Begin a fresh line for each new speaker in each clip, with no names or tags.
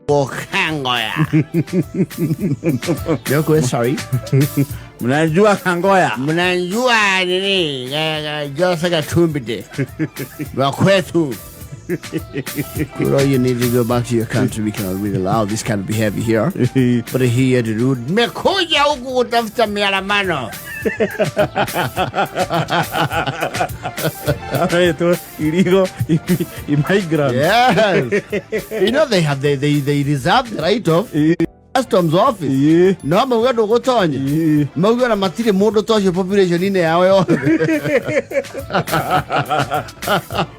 Kangoya. Yoko, sorry.
Mnajua Kangoya?
Mnajua nini? Jose Gatumbide. Wakwetu. Kuro, you need to go back to your country. We cannot really allow this kind of behavior here. But he had to do. Mekuja huku kutafuta mialamano.
Aretwo illegal immigrant.
Yes. You know they have they reserve the right of customs office. No mauga ndũgũtonya. Mauga na matirĩ mũndũ ta ũcio population-inĩ yao yothe.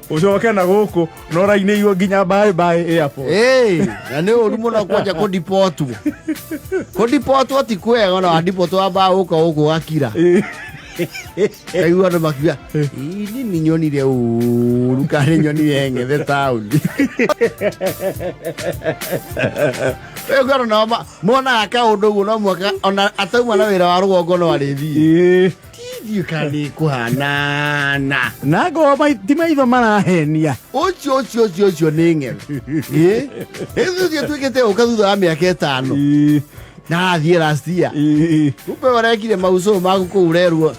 Ucoke na gũkũ no rainĩirwo nginya bye bye airport.
Ĩĩ, na nĩ ũru mũno kwanja kũdipotwo. Kũdipotwo ti kwega ona wadipotwo wambaga gũka gũkũ ũgakira. Kaigua andũ makiuga, "Ĩ, nini nyonire ũru kana nyonire ng'ethe taũni." Rĩu andũ nao monaga kaũndũ ũguo no mũhaka ona atauma na wĩra wa rũgongo no arĩthiĩ. Ndiũĩ kana nĩ kũhanana.
Na ngorwo ti maitho marahenia.
Ũcio ũcio ũcio ũcio nĩ ng'ethe. Ĩ, ithuĩ tuĩkĩte ũka thutha wa mĩaka ĩtano. Na athiĩ last year. Kumbe ũrekire mauco maku kũu ũrerwo.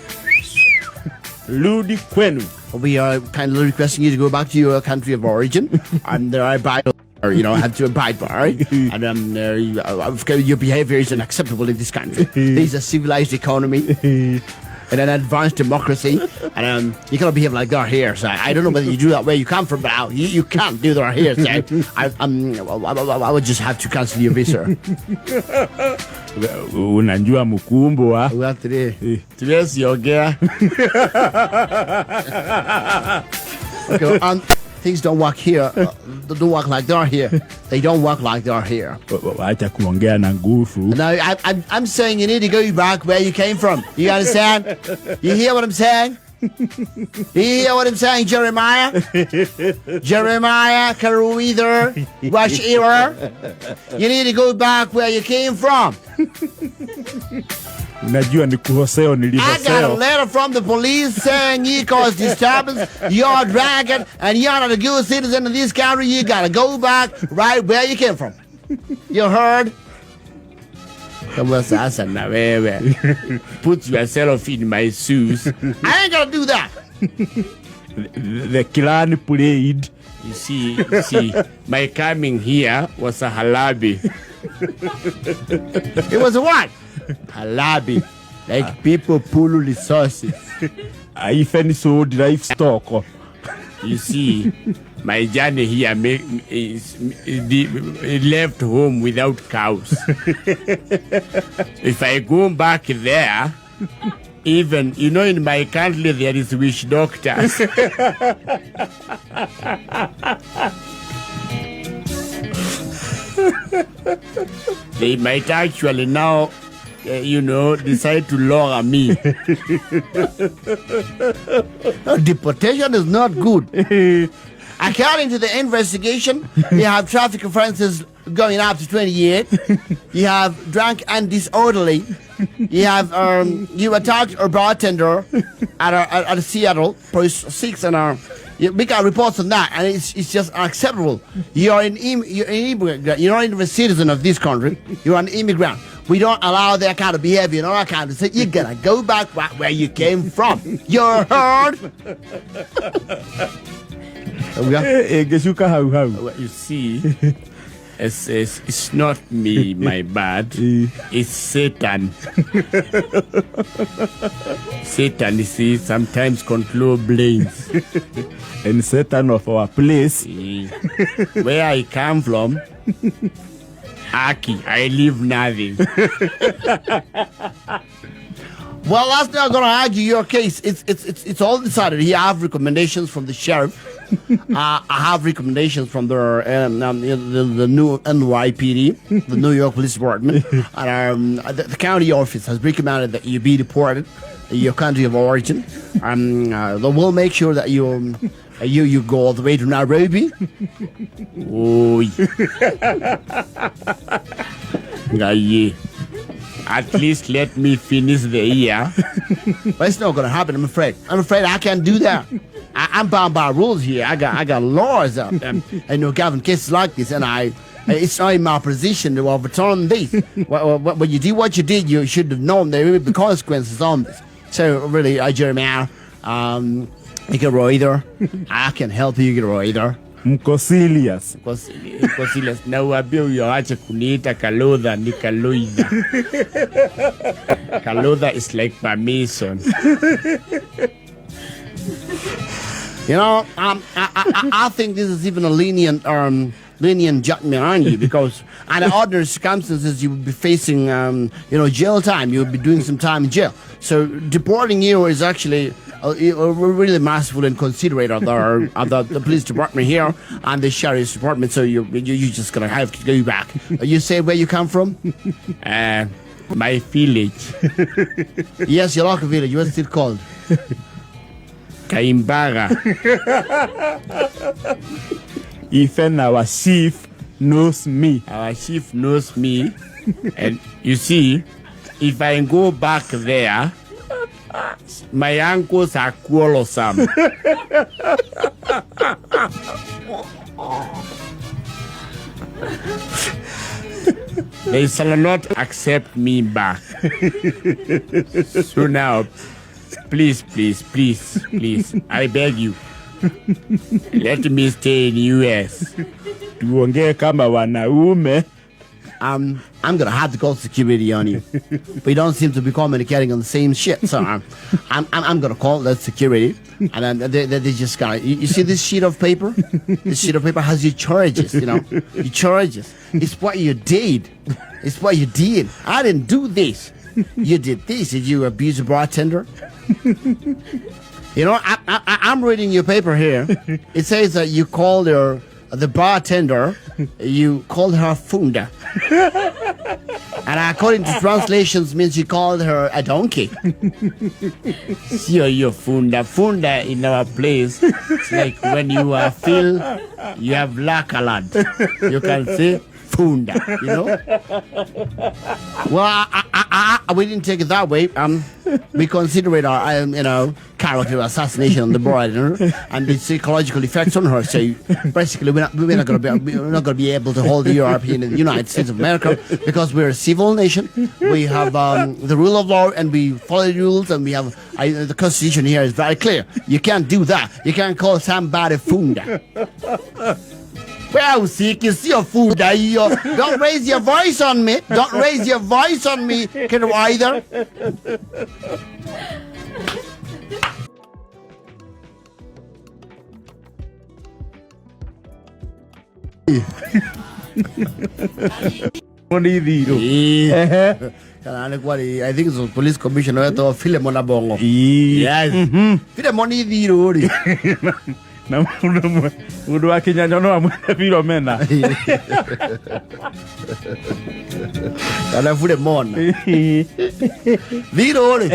Rudi kwenu.
We are kindly requesting you to go back to your country of origin and there are by or, you know, have to abide by. And your behavior is unacceptable in this country. This is a civilized economy and an advanced democracy, and you cannot behave like that here. So I don't know whether you do that where you come from, but you can't do that here. So I would just have to cancel your visa.
Unajua mkumbwa.
Tuwezi ongea. Okay, things don't work here. They don't work like they are here. They don't work like they are here.
Wacha kuongea na nguvu.
No, I'm saying you need to go back where you came from. You understand? You hear what I'm saying? You hear what I'm saying, Jeremiah? Jeremiah Karuither, Washira. You need to go back where you came from.
Unajua ni kuhoseo
I got a
nilihoseo.
Letter from the police saying you caused disturbance, you're a dragon, and you're not a good citizen of this country. You gotta go back right where you came from. You heard? Kama sasa na wewe. Put yourself in my shoes. I ain't gonna do that.
The clan played.
You see, my coming here was a harambee.
It was a what? Harambee. Like people pool resources.
I even sold livestock.
You see, my journey here make, is, the, left home without cows. If I go back there, even, in my country there is witch doctors. They might actually now, decide to lower me.
No, deportation is not good. According to the investigation, you have traffic offenses going up to 20 years. You have drunk and disorderly. You attacked a bartender at Seattle Post 6 and yeah, we got reports on that, and it's just unacceptable. You're an immigrant. You're not even a citizen of this country. You're an immigrant. We don't allow that kind of behavior in our country. So you gotta go back right where you came from. You heard?
Ĩngĩcuka hau hau.
Well, you see, it's not me, my bad. It's Satan. Satan, you see, sometimes control brains.
And Satan of our place.
Where I come from, Aki, I leave nothing.
Well, that's not going to argue your case. It's all decided. Here, I have recommendations from the sheriff. I have recommendations from the new NYPD, the New York Police Department, and the county office has recommended that you be deported to your country of origin. They will make sure that you go all the way to Nairobi.
Oi. Ngaye. At least let me finish the year.
But it's not going to happen, I'm afraid. I'm afraid I can't do that. I'm bound by rules here. I got laws up and govern cases like this, and It's not in my position to overturn this. When you did what you did, you should have known there would be consequences on this. So really, Jeremiah, Ikeroither, I can help you, Ikeroither.
Mko serious.
Kwa serious. Na uambie huyo aache kuniita Kalodha, ni Kaloidha. Kalodha is like permission.
You know, I think this is even a lenient judgment on you, because under ordinary circumstances you would be facing, jail time. You would be doing some time in jail. So deporting you is actually really merciful and considerate of the police department here and the sheriff's department. So you just going to have to go back. You say where you come from?
My village.
Yes, your local village. What's it called?
Kaimbaga.
Even our chief knows me.
Our chief knows me. And you see, if I go back there, my uncles are quarrelsome. They shall not accept me back. So now, please, please, please, please, I beg you, let me stay in US.
Tuongee kama wanaume.
I'm going to have to call security on you. We don't seem to be communicating on the same shit, so I'm going to call that security, and then they just got to. You see this sheet of paper? This sheet of paper has your charges, you know, your charges. It's what you did. It's what you did. I didn't do this. You did this. Did you abuse a bartender? You know, I'm reading your paper here. It says that you called her, the bartender, you called her funda. And according to translations, means you called her a donkey.
Sio hiyo funda. Funda in our place, it's like when you are feel you have lakaland. You can say funda, you know?
Well, we didn't take it that way. We consider it our, character assassination on the bride and the psychological effects on her. So basically, we're not going to be able to hold the European and the United States of America, because we're a civil nation. We have the rule of law, and we follow the rules, and we have the Constitution here is very clear. You can't do that. You can't call somebody funda. Well, see, you see your food, don't raise your voice on me. Don't raise your voice on me, can you either? I think it's the police commissioner to Philemon Abongo.
Yes.
Philemon Ithiro.
Na mundu wa Kenya no amwene Philomena.
Kana Philemon. Thiro ri.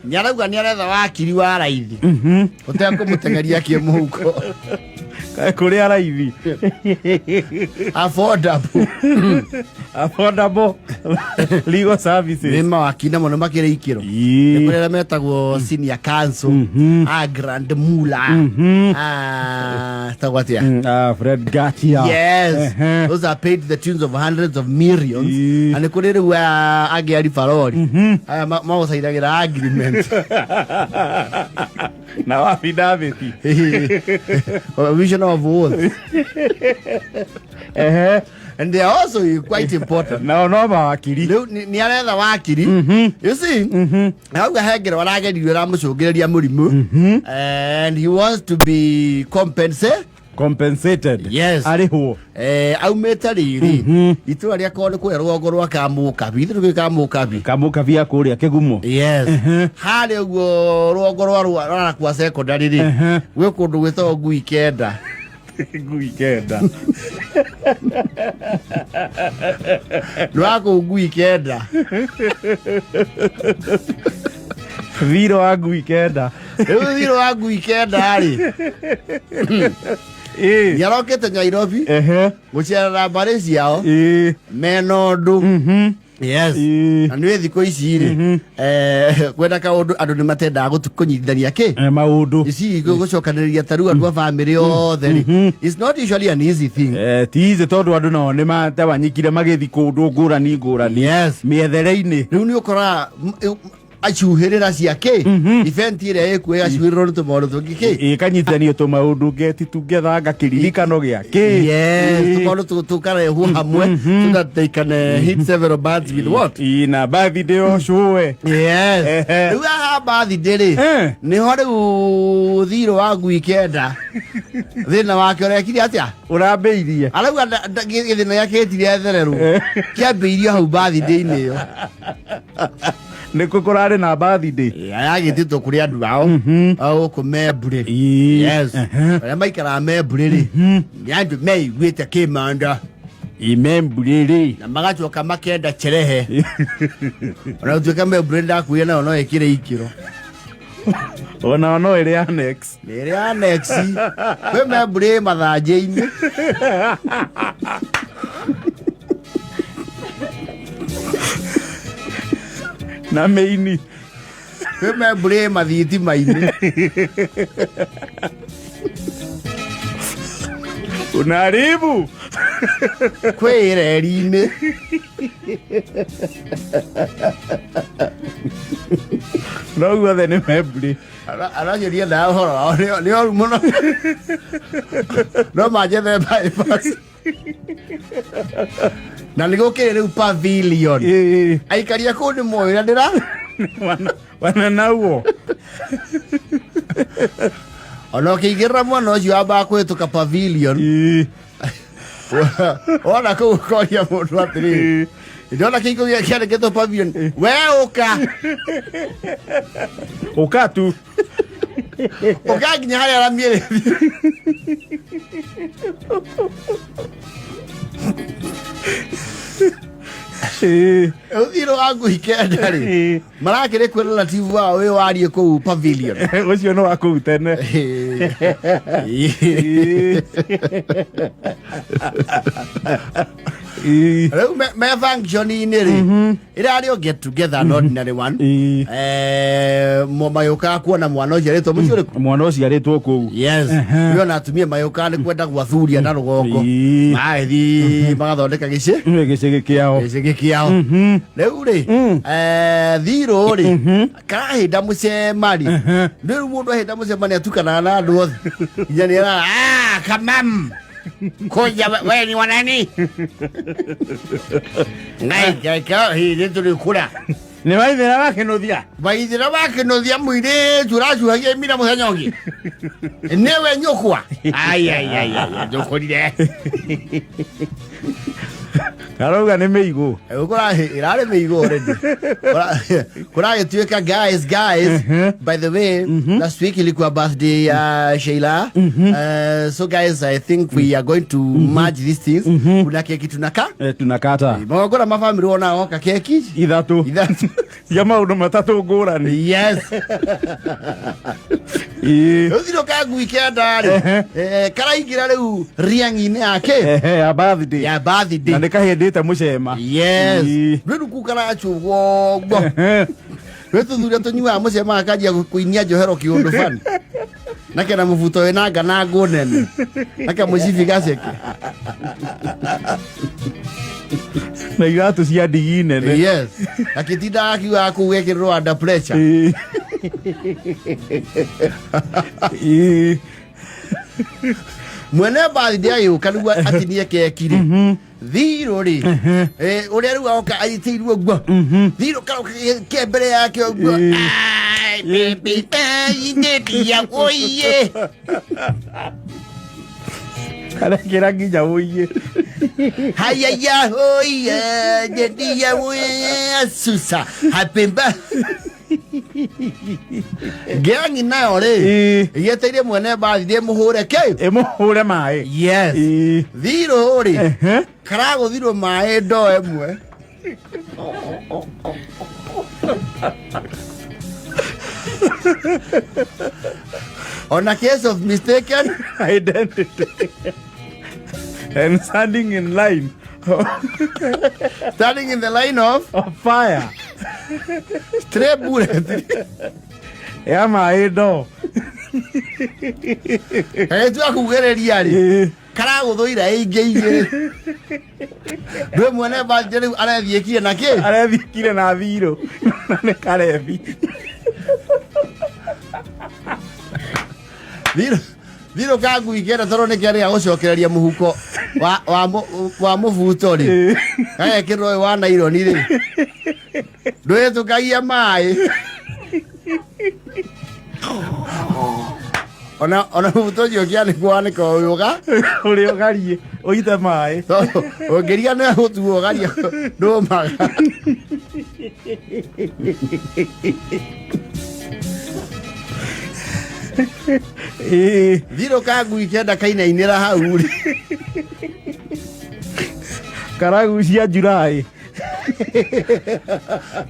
Niarauga niaretha wakiri wa raithi. Utekumutengeria kimuhuko.
Kuria raithi.
Affordable.
Affordable legal services.
Ni mawakiri namo nĩ makĩrĩ ikĩro. Nĩ kũrĩ arĩa metagwo senior counsel, a grand mula, tagwo atĩa?
Fred Gatia.
Yes. Those are paid to the tunes of hundreds of millions. Na nĩ kũrĩ rĩu angĩ a ribarori. Aya magũcainagĩra agreement.
Na affidavit.
Vision of oath. And they are also quite important.
No, no, mawakiri.
Rĩu nĩ aretha wakiri. You see? Auga he ngero arageririo aramũcũngĩrĩria mũrimũ. And he wants to be compensated.
Compensated.
Yes.
Arĩhwo.
Aumĩte rĩrĩ. Itũra rĩakwa nĩ kũrĩa rũgongo rwa Kamũkabi. Ithuĩ tũkĩũĩ Kamũkabi.
Kamũkabi ya kũrĩa Kĩgumo.
Yes. Harĩa ũguo rũgongo rwa Rwarakwa secondary rĩ. Gwĩ kũndũ gwĩtagwo Ngui Kenda.
Ngui Kenda.
Rwa kũu Ngui Kenda.
Thiro wa Ngui Kenda.
Rĩu thiro wa Ngui Kenda rĩ. Nĩarokĩte Nairobi. Gũcerera mbarĩ ciao. Mena ũndũ. Yes.
Ĩĩ.
Na nĩ thikũ ici rĩ, kwenda kaũndũ andũ nĩ matendaga kũnyitithania kĩ
Maũndũ.
Ici gũcokanĩrĩria ta rĩu andũ a bamĩrĩ othe rĩ, it's not usually an easy thing.
Ti easy tondũ andũ nao nĩ matawanyikire magĩthi kũndũ ngũrani ngũrani.
Yes.
Mĩethere-inĩ.
Rĩu nĩ ũkoraga acuhĩrĩra cia kĩ event ĩrĩa ĩkuo ĩgacuhĩrĩrwo nĩ tũmaũndũ tũngĩ kĩ.
Ĩkanyitithanio tũmaũndũ ngeti tungethanga kĩririkano gĩa kĩ.
Yes, tũmaũndũ tũkarehwo hamwe so that they can hit several birds with what?
Ĩ, na birthday ũcũe.
Yes.
Ehe.
Rĩu haha birthday rĩ, nĩho rĩu thirũ wa ngui kenda thĩna wake ũrekire atĩa?
Ũrambĩirie.
Arauga gĩthĩna gĩake gĩtirĩ kĩambĩirio hau birthday-inĩ ĩyo.
Nĩkũ kũrarĩ na birthday?
Yagĩtĩtwo kũrĩ andũ ao gũkũ Membũrĩ. Yes, arĩa maikaraga Membũrĩ rĩ, nĩ andũ meiguĩte kĩmanda.
Imembũrĩ rĩ.
Na magacoka makenda cherehe, ona gũtuĩka Membũrĩ ndakuire nayo no ĩkĩrĩ ikĩro.
Ona no ĩrĩ annex.
Nĩ ĩrĩ annex. Kwĩ Membũrĩ mathanjĩ-inĩ.
Na mĩini.
Kwĩ Membũrĩ mathitima-inĩ.
Unaharibu.
Kwĩ ĩreri-inĩ.
No guothe nĩ Membũrĩ.
Arageria na ũhoro wao nĩ oru mũno, no manjethe bypass. Na nĩ gũkĩrĩ rĩu pavilion. Aikaria kũu nĩ moĩ ũrĩa ndĩra
Wananauo.
Ona ũkĩingĩrĩra mwana ũcio wambaga kũhĩtũka pavilion. Wona kũu ũkoria mũndũ atĩrĩrĩ, ndona kĩhingo kĩandĩkĩtwo pavilion, we ũka.
Ũka tu.
Ũka nginya harĩa aramĩrĩ. Ũthirũ wa ngui kenda rĩ, marakĩrĩ kwĩ relative wao wĩ wariĩ kũu pavilion.
Ũcio nĩ wa kũu tene.
Rĩu me function-inĩ rĩ, ĩrarĩ o get together, an ordinary one. Magĩũkaga kuona mwana ũcio arĩtwo mũciĩ ũrĩkũ.
Mwana ũciarĩtwo kũu.
Yes, rĩu ona atumia magĩũkaga nĩ kwenda gwathuria na rũgongo. Magĩthiĩ magathondeka gĩcĩ
gĩcĩgĩ kĩao.
Gĩcĩgĩ kĩao. Rĩu rĩ, thirũ rĩ, karahĩnda mũcema rĩ, rĩu mũndũ ahĩnda mũcema nĩ atukanaga na andũ othe nginya nĩ ara "Ah, kamam kuja we ni wanani ngai ngai ka hĩndĩ tũrĩ kũra."
Nĩ waithĩra wakĩnũthia.
Waithĩra wakĩnũthia mũirĩtu ũracuhagia imira mũthenya ũngĩ nĩwe nyũkwa. Ai ai ai ai, ndũkũrire.
Arauga nĩ mĩigũ.
Ĩrarĩ mĩigũ already. Kũragĩtuĩka guys, guys, by the way, last week ilikuwa birthday ya Sheila. So guys, I think we are going to merge these things. Kuna keki tunaka
Tunakata.
Magongona ma family wona oka keki
ithatũ.
Ithatũ.
Cia maũndũ matatũ ngũrani.
Yes. Rĩu ka ngui kenda rĩ, karaingĩra rĩu riang'i-inĩ yake.
Ehe, ya birthday.
Ya birthday.
Na nĩ kahĩndĩte mũcema.
Yes. Rĩu kuu karacũgwo ũguo. Rĩu tũthuria tũnyuaga mũcema akanjia kũinia njohero kĩũndũ bani na kena mũbuto wĩna ngana ngũ nene na kamũcibi gaceke.
Na iratũ cia ndigi nene.
Yes, akĩtinda akiugaga kũu gekĩrĩrwo under pressure.
Ĩĩ.
Mwene birthday agĩũka nĩguo atinie keki rĩ, thirũ rĩ, ũrĩa rĩu aoka anyitĩirwo ũguo, thirũ karoka ke mbere yake ũguo. Ai, baby, birthday oiye.
Arekĩra nginya ũiye.
Hayaya oiye nyendia oiye susa happy birthday. Ngĩangi nayo rĩ, yeteire mwene birthday mũhũre kĩ.
Ĩmũhũre maĩ.
Yes. Thirũ rĩ, karagũthirwo maĩ ndoo ĩmwe. On a case of mistaken
identity and standing in line.
Standing in the line of
of fire.
Stray bullet.
Ya maĩ ndo.
Gagĩtua kugĩrĩria rĩ, karagũthũira ĩingĩ igĩrĩ. Ndwĩ mwene birthday rĩu arethiĩkire na kĩ?
Arethiĩkire na thirũ na nĩ karebi.
Thirũ thirũ ka ngui kenda tondũ nĩ kĩarĩa gũcokereria mũhuko wa mũbuto rĩ, gagekĩrwo ũyũ wa naironi rĩ, ndwĩtũkagia maĩ ona mũbuto ũcio ũkĩanĩkwo wanĩka ũyũga.
Ũrĩa ũgarie ũite maĩ.
Tondũ ũngĩriga nĩ gũtuo ũgaria ndũmaga. Thirũ ka ngui kenda kainainĩra hau rĩ.
Karagucia July.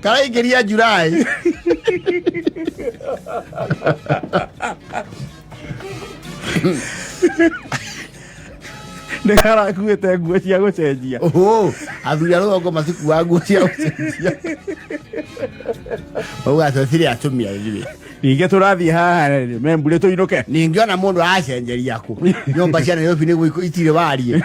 Karaingĩria July.
Nĩ karakuĩte nguo cia gũcenjia.
Oho, athuri a rũgongo matikuaga nguo cia gũcenjia. Mauga tũtirĩ atumia ithuĩ.
Ningĩ tũrathiĩ haha membure tũinũke.
Ningĩ ona mũndũ aracenjeria kũ? Nyũmba cia Nairobi nĩguo itirĩ wariĩ.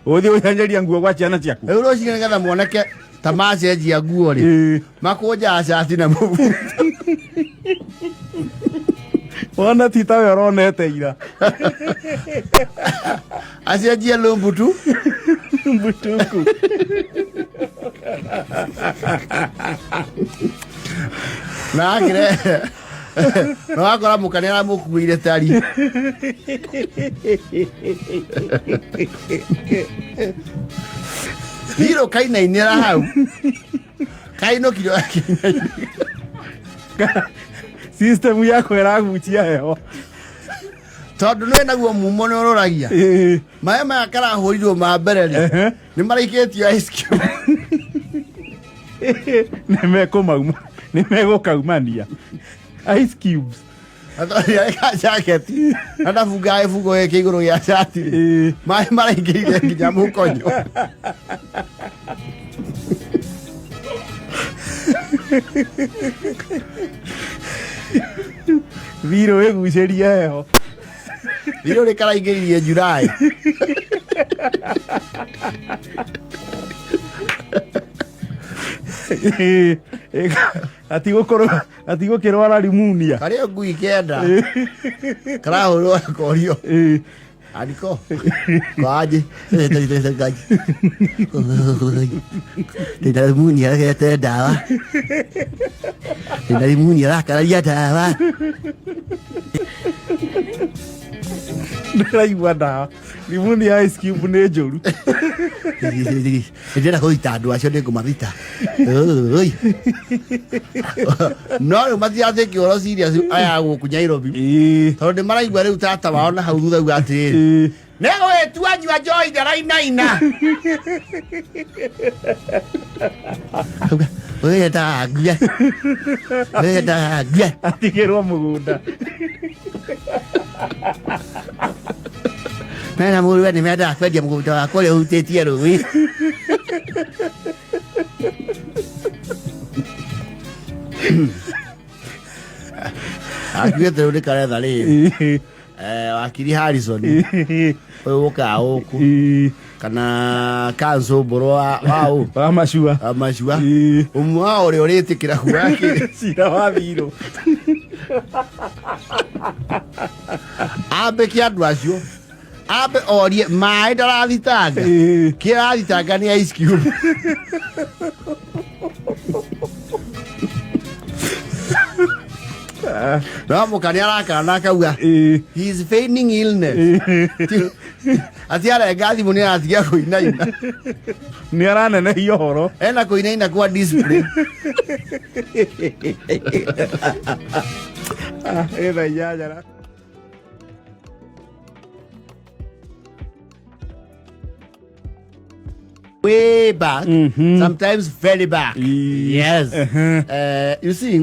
Ũthiĩ gũcenjeria nguo gwa ciana ciaku.
Rĩu rũcinĩ nĩgetha muoneke ta macenjia nguo rĩ, makũnjaga cati na mũbuto.
Wona ti tawe ũronete ira.
Acenjie lumbutu.
Mbutuku.
Na akĩre na wakora mũka nĩ aramũkuĩire tari. Thirũ kainainĩra hau. Kainũkire akĩinainĩra.
System yako ĩragucia heho.
Tondũ nĩ naguo mumo nĩ ũroragia. Maĩ maya karahũrirwo ma mbere rĩ, nĩ maraikĩtio ice cube.
Nĩ mekũmauma, nĩ megũkaumania. Ice cubes.
Na tondũ nĩarĩ jaketi na ndabungaga gĩbungo gĩkĩ igũrũ gĩa cati rĩ, maĩ maraingĩrire nginya mũkonyo.
Thirũ ĩgucĩrie heho.
Thirũ rĩ karaingĩririe July.
Atigũkĩrwara rimunia.
Karĩ o ngui kenda karahũrwo akorio. Andiko kwaje ndĩna rimunia aregete ndawa, ndĩna rimunia arakararia ndawa.
Ndĩraigua ndawa. Rimunia ice cube nĩ njũru.
Ndĩrenda kũrita andũ acio nĩ ngũmathita. No rĩu matiratĩkia ũhoro serious aya gũkũ Nairobi, tondũ nĩ maraigua rĩu tata wao na hau thutha auga atĩrĩrĩ, nĩ gwĩtua nyua njohi ndarainaina. Wenda ngue, wenda ngue.
Atigĩrwo mũgũnda.
Mena mũrũwe nĩ mendaga kwendia mũgũnda wakwa ũrĩa ũhutĩtie rũĩ. Akuĩte rĩu nĩ karetha rĩrĩ. Wakiri Harrison ũyũ ũkaga gũkũ kana kanso mbũrũ wa ũ?
Wa macua.
Wa macua. Ũmwe wao ũrĩa ũrĩtĩkĩra kuoya kĩ
cira wa thirũ.
Ambe kĩ andũ acio ambe orie maĩ ndarathitanga, kĩrathitanga nĩ ice cube. No mũka nĩ arakara na akauga he is feigning illness. Ati arenga thimũ nĩ aratiga kũinaina.
Nĩ aranenehia ũhoro.
Ena kũinaina kwa display.
Ĩ thaa inyanya na
Way back, sometimes very back. Yes. You see,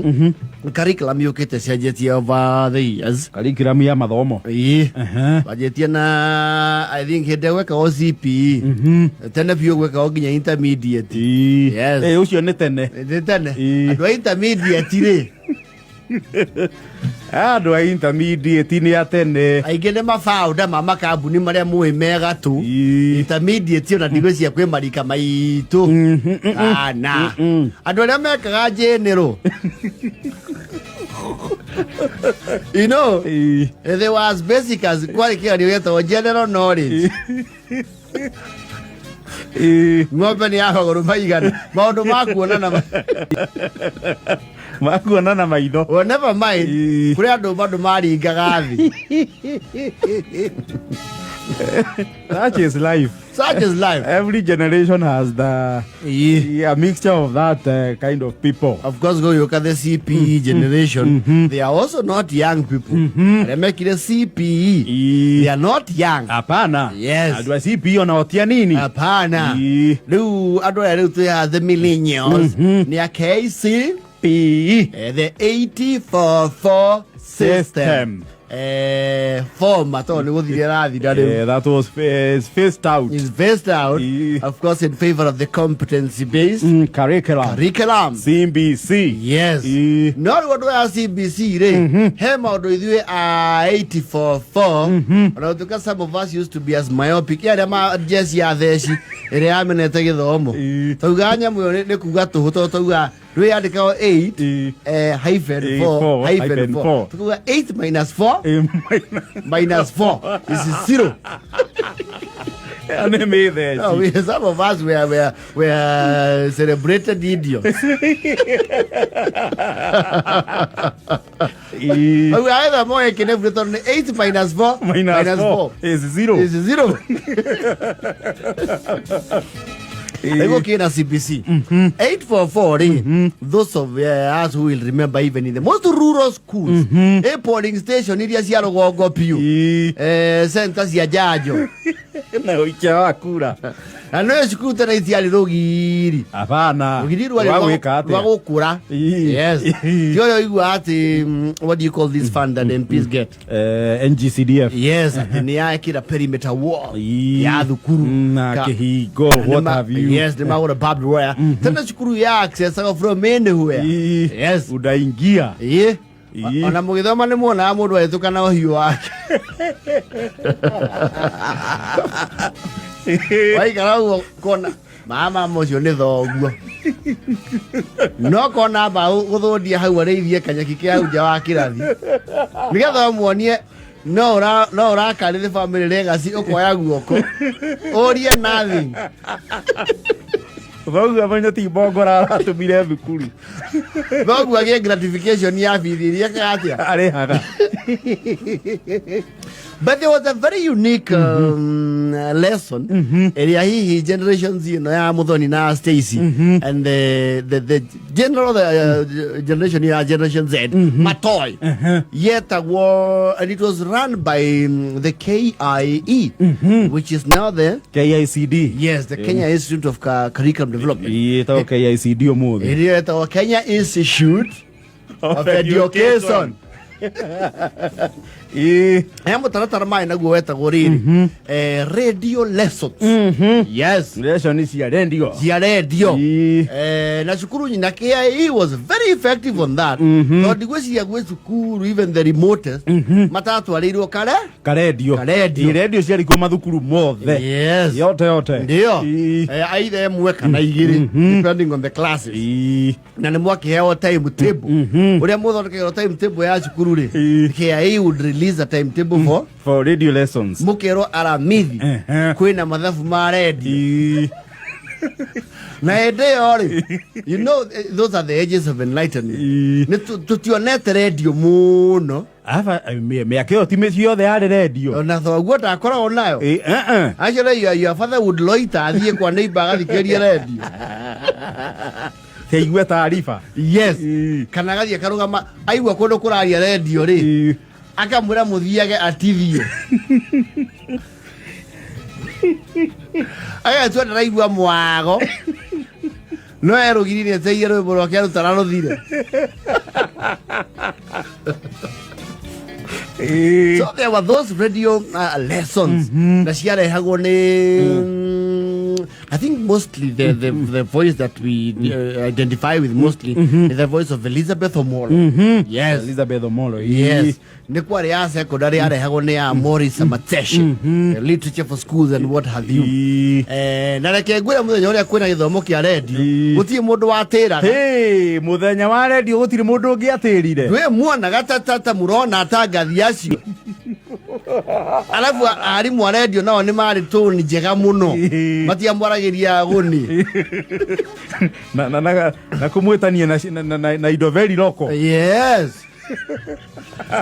Curriculum yũkĩte cenjetie over the years.
Curriculum ya mathomo.
Ĩĩ.
Ehe.
Wanjĩtie na I think hĩndĩ ĩrĩa gwekagwo CPE, tene biũ gwekagwo nginya intermediate.
Ĩĩ.
Yes.
Eh, ũcio nĩ tene.
Nĩ tene.
Ĩĩ.
Andũ a intermediate rĩ,
Andũ a intermediate nĩ a tene.
Aingĩ nĩ mabaũnda ma makambuni marĩa mũĩ mega tu.
Ĩĩ.
Intermediate ona ndigwĩciria kwĩ marika maitũ ana andũ arĩa mekaga general,
Ĩĩ.
they were as basic as kwarĩ kĩgerio gĩetagwo general knowledge.
Ĩĩ.
Ng'ombe nĩ ya magũrũ maigana, maũndũ ma kuonana
Makuona na maitho.
Well, never mind.
Ĩĩ.
Kũrĩ andũ bado maringaga thĩ.
That is life.
Such is life.
Every generation has the
Ĩĩ.
yeah, mixture of that kind of people.
Of course, go look at the CPE generation. They are also not young people. Arĩa mekire CPE,
Ĩĩ.
they are not young.
Hapana.
Yes.
Andũ a CPE ona otia nini.
Hapana.
Ĩĩ.
Rĩu andũ aya rĩu twĩ the millennials nĩ a KC
PE.
The 844 system.
System.
Former tondũ nĩ gũthira ĩrathira rĩu.
Yeah, that was phased out.
Is phased out,
Ĩĩ.
of course, in favor of the competency based
Curriculum.
curriculum.
CBC.
Yes.
Ĩĩ.
No rĩu andũ aya CBC rĩ, he maũndũ ithuĩ a 844 ona gũtuĩka some of us used to be as myopic arĩa ma jeci ya theci ĩrĩa yamenete gĩthomo.
Ĩĩ.
Tauga nyamũ ĩyo nĩ kuga tũhũ tondũ tauga rwĩyandĩkagwo 8
Ĩĩ.
Hyphen
Ĩĩ,
4
four,
hyphen
hyphen
4.
four.
Tukuga 8 minus 4
Ĩĩ,
minus 4 is 0.
Nĩ mĩtheci.
No, some of us were celebrated idiots.
Ĩĩ.
Auga either moe kĩnebu tondũ nĩ 8 minus 4
Minus 4 is 0.
is 0. Nĩguo kĩna CBC 844 rĩ, those of us who will remember, even in the most rural schools, ĩ polling station iria cia rũgongo biũ,
Ĩĩ.
Center cia njanjo
Na ũikia wa kura.
Na no cukuru tene itiarĩ rũgiri.
Hapana.
Rũgiri rwarĩ
Rwa gwĩka
rwa
atĩa?
gũkũra.
Ĩĩ.
Yes.
Ĩĩ.
Ti ũyũ ũiguaga atĩ what do you call this fund that MPs get?
NGCDF.
Yes, atĩ nĩ yakĩra perimeter wall
Ĩĩ.
ya thukuru.
Na kĩhingo, what have you.
Yes, nĩ magũra barbed wire. Tene cukuru ya accessaga from anywhere.
Ĩĩ.
Yes.
Udaingia.
Ĩĩ.
Ĩĩ.
Ona mũgĩthoma nĩ muonaga mũndũ agĩtũka na ũhiũ wake. Waikara ũguo kona mama mũcio nĩ thoguo no kona mbaũ gũthũndia hau arĩithie kanyeki kĩa hau nja wa kĩrathi nĩgetha ũmuonie no ũra no ũrakarĩ the family legacy, ũkoya guoko ũrie nothing.
Thoguo amenye ti mbongora aratũmire thukuru.
Thoguo agĩe gratification ya bithi iria ekaga atĩa.
Arĩhaga.
But there was a very unique lesson ĩrĩa hihi generation Z ĩno ya Muthoni na Stacy and the general generation ya generation Z matoy yetagwo, and it was run by the KIE, which is now the
KICD.
Yes, the Kenya Institute of Curriculum Development.
Ĩtagwo KICD ũmũthĩ.
Ĩrĩa yetagwo Kenya Institute of Education.
Ĩĩ.
He mũtaratara maĩ naguo wetagwo rĩrĩ, radio lessons. Yes.
Lesson cia rendio.
Cia radio.
Ĩĩ.
Na cukuru nyina KIE was very effective on that tondũ ndigwĩciria gwĩ cukuru, even the remotest, matatwarĩirwo kare
Karendio.
Karendio.
Ĩ, rendio ciarĩ kuo mathukuru mothe.
Yes.
Yote yote.
Ndio.
Ĩĩ.
Either ĩmwe kana igĩrĩ depending on the classes.
Ĩĩ.
Na nĩ mwakĩheo time table ũrĩa mũthondekagĩrwo time table ya cukuru rĩ.
Ĩĩ.
KIE would release a timetable for
For radio lessons.
Mũkerwo aramithi kwĩna mathabu ma redio.
Ĩĩ.
Na hĩndĩ ĩyo rĩ, those are the ages of enlightenment.
Ĩĩ.
Nĩ tũtionete redio mũno.
Aba mĩaka ĩyo ti mĩciĩ yothe yarĩ rendio.
Ona thoguo ndakoragwo nayo.
Ĩĩ, eh, eh.
Actually, your father would loiter athiĩ kwa neighbor agathikĩrie redio.
Kĩigue taariba.
Yes.
Ĩĩ.
Kana agathiĩ akarũgama aigua kũndũ kũraria redio rĩ,
Ĩĩ.
akamwĩra mũthiage atithie agatua ndaraigua mwago no erũgiri nĩ eteire rwĩmbo rwake arutara rũthire. So there were those radio lessons na ciarehagwo nĩ I think mostly the voice that we identify with mostly is the voice of Elizabeth Omolo. Yes.
Elizabeth Omolo.
Yes. Nĩ kwarĩ ya secondary yarehagwo nĩ ya Morris Mateshe, Literature for Schools and what have you. Na reke ngwĩre mũthenya ũrĩa kwĩna gĩthomo kĩa redio, gũtirĩ mũndũ watĩraga.
Hey, muthenya wa redio gũtirĩ mũndũ ũngĩ atĩrire.
Ndwĩ muonaga ta mũrona atangathi acio. Alafu arimũ a redio nao nĩ marĩ toni njega mũno, matiamwaragĩria gũni.
Na kũmwĩtania na indo very local.
Yes,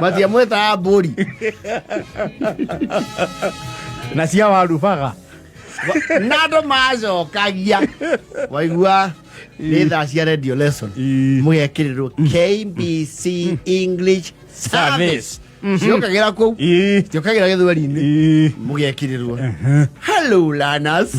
matiamwĩtaga mbũri.
Na cia warubaga.
Na andũ macokagia waigua nĩ thaa cia radio lesson, mũgekĩrĩrwo KBC English Service ciokagĩra kũu, ciokagĩra gĩthweri-inĩ, mũgekĩrĩrwo, "Hello learners,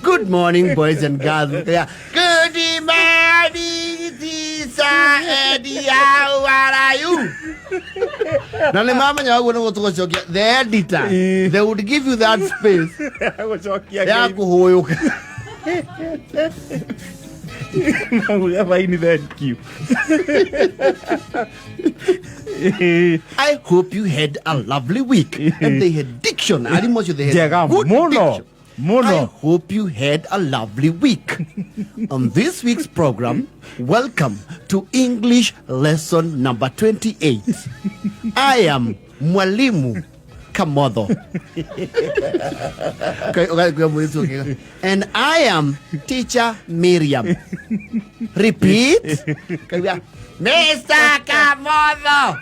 good morning boys and girls." Yeah. "Good morning, teacher Eddie, how are you?" Na nĩ mamenya ũguo nĩguo tũgũcokia. The editor, they would give you that space
gũcokia
ya kũhũyũka.
Maguya faini, thank you.
"I hope you had a lovely week." And they had diction. Arimũ acio, they had
Njega
good
mũno.
diction.
Mũno.
"I hope you had a lovely week. On this week's program, welcome to English lesson number 28. I am Mwalimu Kamotho." Okay. "And I am Teacher Miriam. Repeat." Okay, "Mr. Kamotho.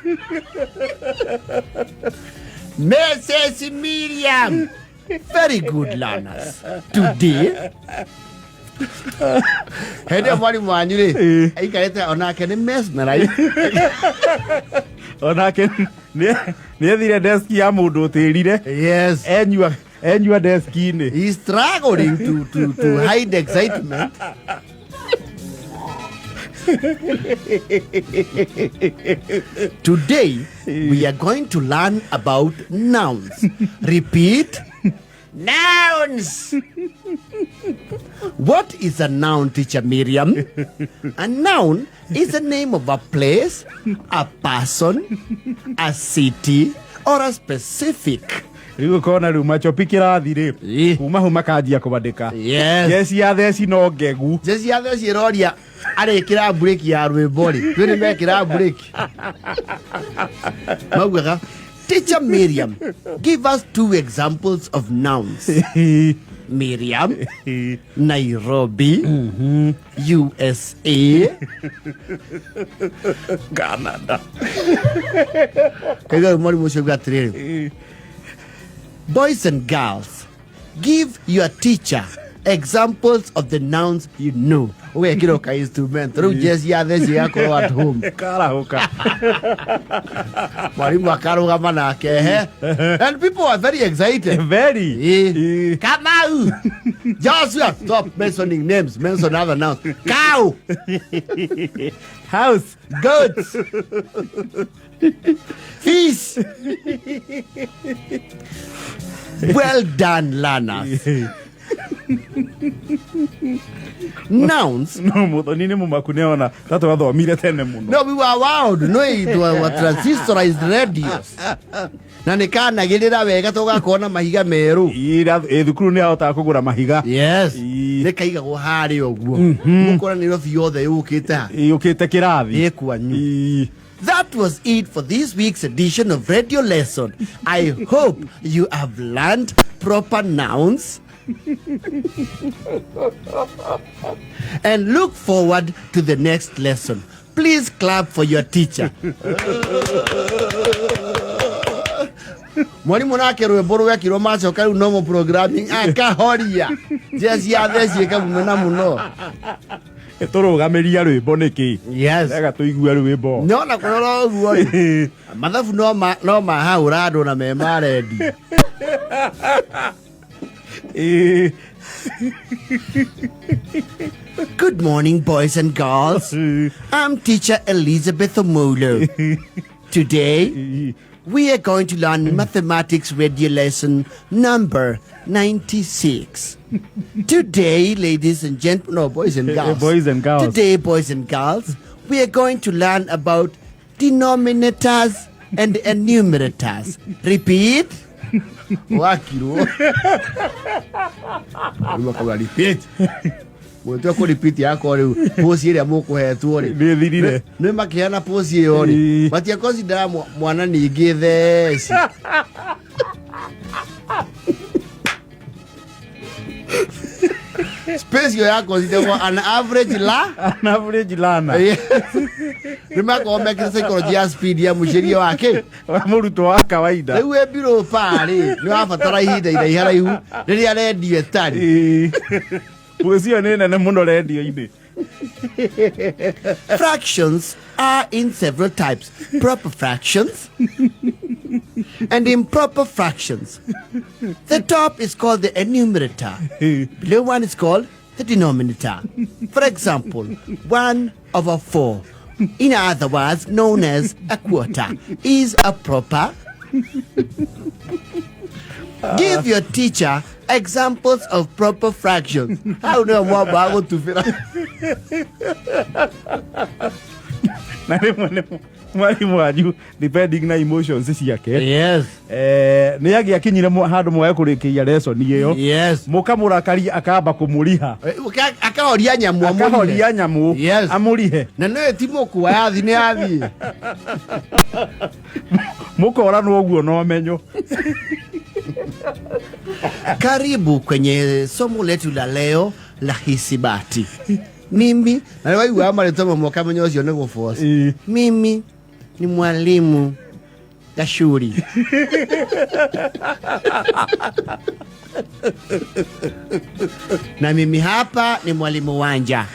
Mrs. Miriam. Very good, learners. Today," hĩndĩ ĩyo mwarimũ wanyu rĩ aikarĩte onake nĩ mesmerized.
Onake nĩ ethire deski ya mũndũ ũtĩrire. Enyua deski-inĩ.
He's struggling to hide excitement. "Today, we are going to learn about nouns. Repeat. Nouns. What is a noun, Teacher Miriam? A noun is the name of a place, a person, a city, or a specific"
Rĩu ũkona rĩu machopi kĩrathi rĩ, kuma hau makanjia kwandĩka. Jeci ya theci no ngegu.
Jeci ya theci ĩroria arĩkĩra mburĩki ya rwĩmbo rĩ, twĩ nĩ mekĩra mburĩki maugaga, "Teacher Miriam, give us two examples of nouns." Miriam: Nairobi, USA,
Canada.
Kaigua mwarimũ ũcio auga atĩrĩrĩ, "Boys and girls, give your teacher examples of the nouns you know." Ũgekĩrwo ka instrument rĩu jeci ya theci ĩgakorwo at home.
Karahũka.
Mwarimu akarũgama nake he, and people are very excited.
Very.
Kamau, Joshua, stop mentioning names, mention other nouns. Cow.
House.
Goats, fish. Well done, learners. Nouns
No Muthoni nĩ mũmaku nĩona ta twathomire tene mũno.
No, we were wild. No, it were transistorized radios na nĩ kanagĩrĩra wega tũgakorwo na mahiga merũ.
Ĩ thukuru nĩ ahotaga kũgũra mahiga.
Yes. Nĩ kaigagwo harĩa ũguo mũkora Nairobi yothe yũkĩte ha.
Yũkĩte kĩrathi.
Ĩ kwanyu. That was it for this week's edition of Radio Lesson. I hope you have learned proper nouns and look forward to the next lesson. Please clap for your teacher." Mwarimu nake rwĩmbo rwekirwo macoka rĩu normal programming akahoria jeci ya theci ĩkamumena mũno.
Tũrũgamĩria rwĩmbo nĩkĩ? Ega tũigue rwĩmbo.
No na kũrora ũguo rĩ, mathabu no mahahũra andũ na me ma rendi.
Ĩĩ.
Good morning, boys and girls. I'm teacher Elizabeth Omolo. Today, we are going to learn mathematics radio lesson number 96. Today, ladies and gentlemen, no, boys and girls.
Boys and girls.
Today, boys and girls, we are going to learn about denominators and enumerators. Repeat. Wakirwo. Rĩu repeat. Mũtwe kũ repeat yakwa rĩu posi ĩrĩa mũkũhetwo rĩ.
Nĩ ĩthirire.
Nĩ makĩheana posi ĩyo rĩ.
Ĩĩ.
Matiakonsidera mwana ningĩ theci. Space ĩyo yakonsiderwo an average la
An average learner.
Nĩ makorwo mekĩte psychology ya speed ya mũciĩrie wake.
Wa mũrutwo wa kawaida.
Rĩu wĩ mbirũ parĩ nĩ wabatara ihinda iraiharaihu rĩrĩa rendio ĩtarĩ.
Ĩĩ. Posi ĩyo nĩ nene mũno rendio-inĩ.
Fractions are in several types: proper fractions and improper fractions. The top is called the enumerator. Below one is called the denominator. For example, 1 over 4, in other words known as a quarter, is a proper. Give your teacher examples of proper fractions. How no more gũtubĩra.
Na rĩmwe nĩ mwarimũ wanyu depending na emotions ciake.
Yes.
Nĩ angĩakinyire handũ mwage kũrĩkĩria lesson ĩyo.
Yes.
Mũkamũrakaria akamba kũmũriha.
Akahoria nyamũ amũrihe.
Akahoria nyamũ.
Yes.
Amũrihe.
Na nĩ ti mũkua yathi nĩ yathiĩ.
Mũkoranwo ũguo na ũmenyo.
Karibu kwenye somo letu la leo la hisabati. Mimi na waigua marĩtwa mamwe ũkamenya ũcio nĩ gũboci.
Ĩĩ.
Mimi ni mwalimu Gashuri. Na mimi hapa ni mwalimu Wanja.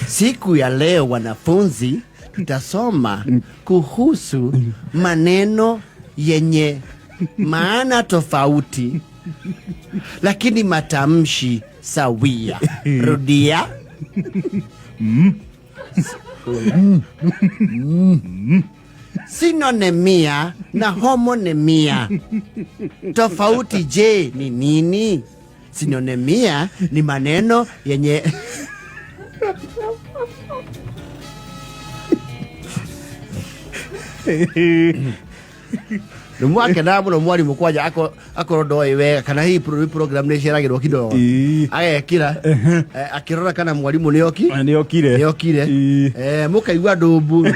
Siku ya leo wanafunzi, tutasoma kuhusu maneno yenye maana tofauti lakini matamshi sawia. Rudia. Sinonemia na homonemia. Tofauti je ni nini? Sinonemia ni maneno yenye nĩ mwakenaga mũno mwarimũ kwanja akorwo ndoĩ wega kana hihi program nĩ ĩceragĩrwo kidogo.
Ĩĩ.
Agekĩra akĩrora kana mwarimũ nĩ oki.
Nĩ okire.
Nĩ okire.
Ĩĩ.
Mũkaigua ndũmbu.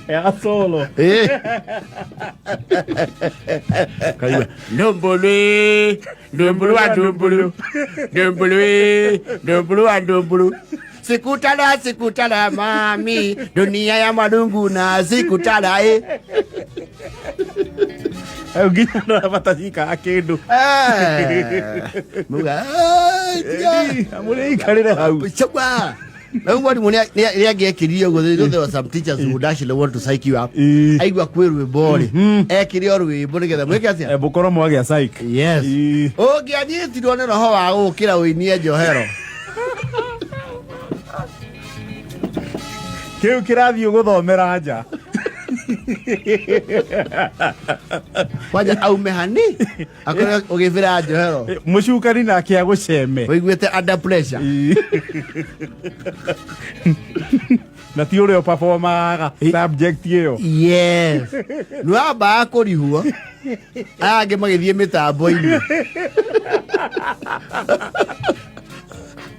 Ya solo.
Ĩĩ. Kaigua ndumbulu ndumbulu wa ndumbulu ndumbulu ndumbulu wa ndumbulu sikutala sikutala mami dunia ya madungu na sikutala eh.
Nginya ndarabatanyika kĩndũ.
Muga tiga.
Amũrĩikarĩre hau.
Chagua. Na mwarimũ nĩ angĩekĩrire ũguo, there were some teachers who would actually want to psych you up.
Ĩĩ.
Aigua kwĩ rwĩmbo rĩ, ekĩre o rwĩmbo nĩgetha mwĩke atĩa?
Mũkorwo mwagĩa psych.
Yes.
Ĩĩ.
Ũngĩanyitirwo nĩ roho wa gũkĩra ũinie njohero.
Kĩu kĩrathiĩ gũthomera nja.
Kwanja aume hani akorwo ũgĩbĩra njohero.
Mũcukani nake agũceme.
Ũiguĩte under pressure.
Ĩĩ. Na ti ũrĩa ũperformaga subject ĩyo.
Yes. Nĩ wambaga kũrihwo aya angĩ magĩthiĩ mĩtambo-inĩ.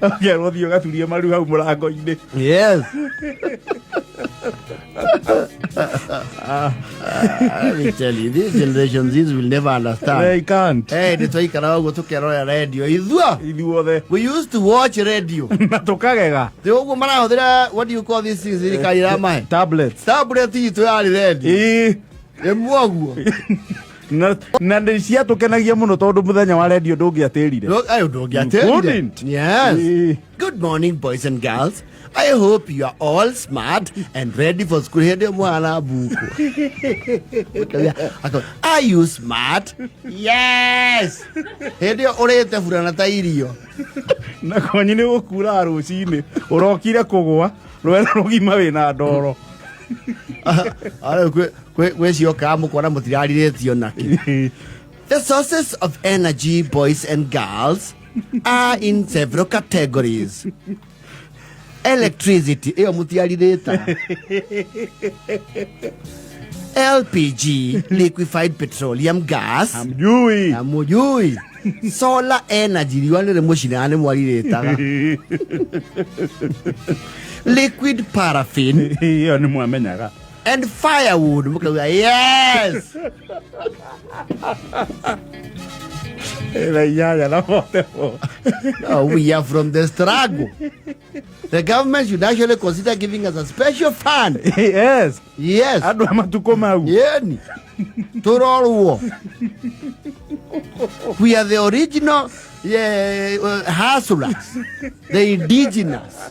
Ũkerwo thiĩ ũgaturie maru hau mũrango-inĩ.
Yes. Let me tell you, this generation Zs will never understand.
They can't.
Nĩ twaikaraga ũguo tũkerorera radio ithuo.
Ithuothe.
We used to watch radio.
Na tũkagega.
Ti ũguo marahũthĩra, what do you call these things thirikari ĩramahe?
Tablets.
Tablet itũ yarĩ radio.
Ĩĩ.
Ĩmwe ũguo.
Na nĩ ciatũkenagia mũno tondũ mũthenya wa radio ndũngĩatĩrire.
Ayo ndũngĩatĩrire.
Wouldn't.
Yes.
Ĩĩ.
Good morning, boys and girls. I hope you are all smart and ready for school. Hĩndĩ ĩyo mwana mbuku. Are you smart? Yes. Hĩndĩ ĩyo ũrĩte burana ta irio.
Na kwanyu nĩ gũkura rũcinĩ ũrokire kũgwa rwera rũgima wĩna ndoro.
Arĩu kwĩ ciokaga mũkona mũtirarirĩtio nakĩ. The sources of energy, boys and girls, are in several categories. Electricity, ĩyo mũtiarirĩta. LPG, liquefied petroleum gas.
Hamjui.
Hamjui. Solar energy, riũa nĩ rĩmũcinaga nĩ mwarirĩtaga. Liquid paraffin.
Ĩyo nĩ mwamenyaga.
And firewood mukauga yes.
Ĩna inyanya na 44.
No, we are from the struggle. The government should actually consider giving us a special fund.
Yes.
Yes.
Andũ a matukũ mau.
Yeni turorwo, we are the original, yeah, hustlers, the indigenous.